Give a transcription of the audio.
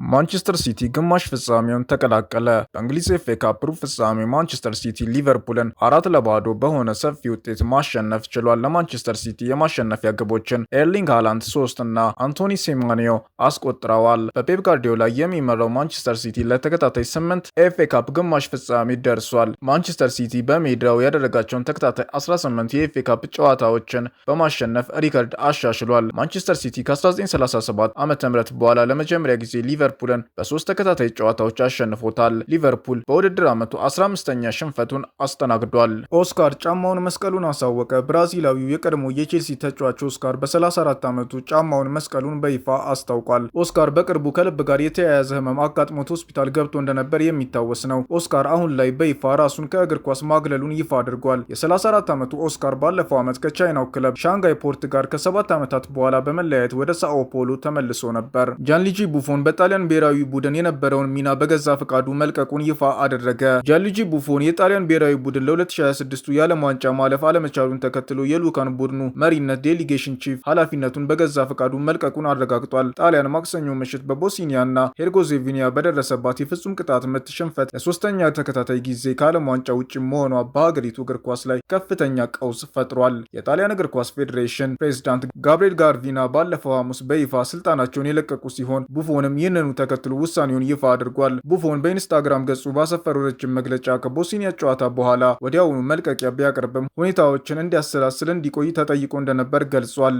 ማንቸስተር ሲቲ ግማሽ ፍጻሜውን ተቀላቀለ። በእንግሊዝ ኤፍኤ ካፕ ሩብ ፍጻሜ ማንቸስተር ሲቲ ሊቨርፑልን 4-0 በሆነ ሰፊ ውጤት ማሸነፍ ችሏል። ለማንቸስተር ሲቲ የማሸነፊያ ግቦችን ኤርሊንግ ሃላንድ 3 እና አንቶኒ ሴሜንዮ አስቆጥረዋል። በፔፕ ጋርዲዮላ የሚመራው ማንቸስተር ሲቲ ለተከታታይ 8 ኤፍኤ ካፕ ግማሽ ፍጻሜ ደርሷል። ማንቸስተር ሲቲ በሜዳው ያደረጋቸውን ተከታታይ 18 የኤፍኤ ካፕ ጨዋታዎችን በማሸነፍ ሪከርድ አሻሽሏል። ማንቸስተር ሲቲ ከ1937 ዓ.ም በኋላ ለመጀመሪያ ጊዜ ሊቨርፑልን በሶስት ተከታታይ ጨዋታዎች አሸንፎታል። ሊቨርፑል በውድድር ዓመቱ 15ኛ ሽንፈቱን አስተናግዷል። ኦስካር ጫማውን መስቀሉን አሳወቀ። ብራዚላዊው የቀድሞ የቼልሲ ተጫዋች ኦስካር በ34 ዓመቱ ጫማውን መስቀሉን በይፋ አስታውቋል። ኦስካር በቅርቡ ከልብ ጋር የተያያዘ ህመም አጋጥሞት ሆስፒታል ገብቶ እንደነበር የሚታወስ ነው። ኦስካር አሁን ላይ በይፋ ራሱን ከእግር ኳስ ማግለሉን ይፋ አድርጓል። የ34 ዓመቱ ኦስካር ባለፈው ዓመት ከቻይናው ክለብ ሻንጋይ ፖርት ጋር ከ7 ዓመታት በኋላ በመለያየት ወደ ሳኦ ፖሎ ተመልሶ ነበር። ጃንሉጂ ቡፎን በጣሊያን ብሔራዊ ቡድን የነበረውን ሚና በገዛ ፈቃዱ መልቀቁን ይፋ አደረገ። ጃንሉጂ ቡፎን የጣሊያን ብሔራዊ ቡድን ለ2026ቱ የዓለም ዋንጫ ማለፍ አለመቻሉን ተከትሎ የልዑካን ቡድኑ መሪነት delegation chief ኃላፊነቱን በገዛ ፈቃዱ መልቀቁን አረጋግጧል። ጣሊያን ማክሰኞ ምሽት በቦስኒያና ሄርጎዜቪኒያ በደረሰባት የፍጹም ቅጣት ምት ሽንፈት ለሶስተኛ ተከታታይ ጊዜ ከዓለም ዋንጫ ውጭ መሆኗ በሀገሪቱ እግር ኳስ ላይ ከፍተኛ ቀውስ ፈጥሯል። የጣሊያን እግር ኳስ ፌዴሬሽን ፕሬዚዳንት ጋብርኤል ጋርቪና ባለፈው ሐሙስ በይፋ ስልጣናቸውን የለቀቁ ሲሆን ቡፎንም ይህንኑ ተከትሎ ውሳኔውን ይፋ አድርጓል። ቡፎን በኢንስታግራም ገጹ ባሰፈረው ረጅም መግለጫ ከቦስኒያ ጨዋታ በኋላ ወዲያውኑ መልቀቂያ ቢያቀርብም ሁኔታዎችን እንዲያሰላስል እንዲቆይ ተጠይቆ እንደነበር ገልጿል።